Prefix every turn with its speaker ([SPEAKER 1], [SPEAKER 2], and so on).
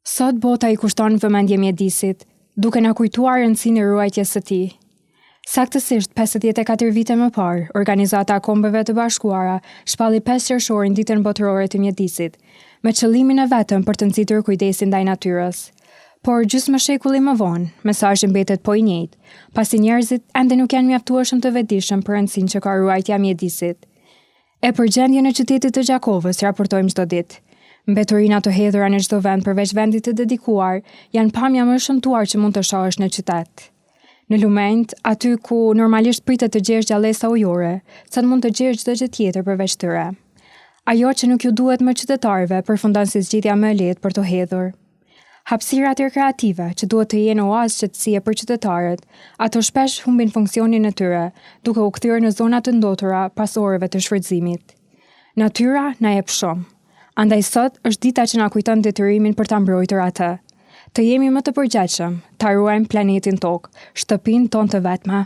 [SPEAKER 1] Sot bota i kushton vëmendje mjedisit, duke na kujtuar rëndësinë e ruajtjes së tij. Saktësisht 54 vite më parë, Organizata e Kombeve të Bashkuara shpalli 5 qershorin Ditën Botërore të Mjedisit, me qëllimin e vetëm për të nxitur kujdesin ndaj natyrës. Por gjysmë shekulli më vonë, mesazhi mbetet po i njëjtë, pasi njerëzit ende nuk janë mjaftueshëm të vetëdijshëm për rëndësinë që ka ruajtja e mjedisit. E për gjendjen e qytetit të Gjakovës raportojmë çdo ditë. Mbeturina të hedhura në çdo vend përveç vendit të dedikuar, janë pamja më e shëmtuar që mund të shohësh në qytet. Në lumenjt, aty ku normalisht pritet të gjesh gjallesa ujore, sot mund të gjesh çdo gjë tjetër përveç tyre. Ajo që nuk ju duhet më qytetarëve përfundon si zgjidhja më e lehtë për të hedhur. Hapësirat rekreative, që duhet të jenë oazë qetësie për qytetarët, ato shpesh humbin funksionin e tyre, duke u kthyer në zona të ndotura pas orëve të shfrytëzimit. Natyra na jep shumë. Andaj sot është dita që na kujton detyrimin për ta mbrojtur atë. Të jemi më të përgjegjshëm, ta ruajmë planetin Tokë, shtëpinë tonë të vetme.